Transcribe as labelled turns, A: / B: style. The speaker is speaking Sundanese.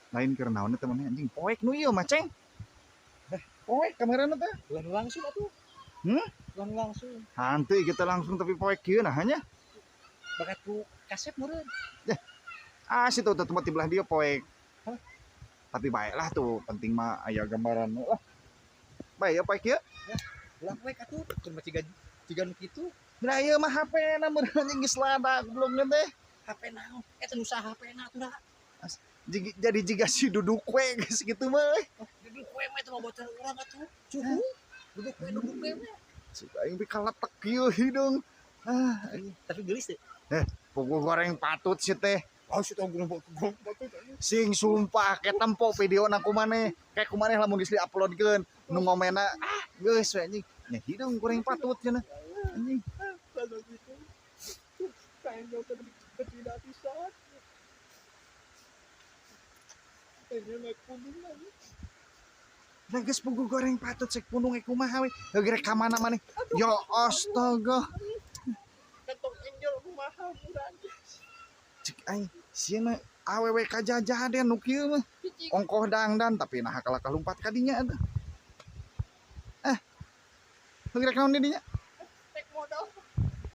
A: Lain keur naon teh maneh, anjing, poek nu ieu mah, Ceng. Poek kamerana teh.
B: Bukan langsung atuh.
A: Hmm?
B: Bukan langsung.
A: Hantu kita langsung tapi poek kieu nah nya.
B: Bakat ku kasep meureun.
A: Ah, situ tuh tempat di belah dia poek.
B: Hah?
A: Tapi baiklah tuh, penting mah aya gambaran lah. Baik ya poek kieu.
B: Ulah poek atuh, keur mah ciga ciga nu kitu.
A: Nah, ieu mah HP na meureun anjing geus lada goblok teh.
B: HP naon? Eta nu saha HP na atuh da.
A: Jadi jiga si duduk we geus kitu mah euy.
B: Duduk we mah itu mah bocor urang atuh. Cuhu. Duduk we mah.
A: Cik aing pikaletek kieu hidung. Ah, anjing.
B: Tapi geulis teh.
A: Puguh goreng patut sih teh.
B: Oh, si tong goreng patut.
A: Sing sumpah ke tempo video na kumaneh. Kayak kumaneh lamun geus diuploadkeun nu ngomena ah geus we anjing. Nya hidung goreng patut cenah. Anjing.
B: Kalau gitu. Kayaknya teh kecil pisan. Kayaknya naik pundung lagi.
A: Nah, geus puguh goreng patut cek pundung e kumaha we. Heuh rek ka mana maneh? Ya astaga.
B: Kantong enjol kumaha murah.
A: Cek aing sieun awewe kajajaden nu kieu mah. Ongkoh dangdan tapi nah kalah kalumpat ka dinya atuh. Ah. Heuh rek naon di dinya?
B: Tek modal.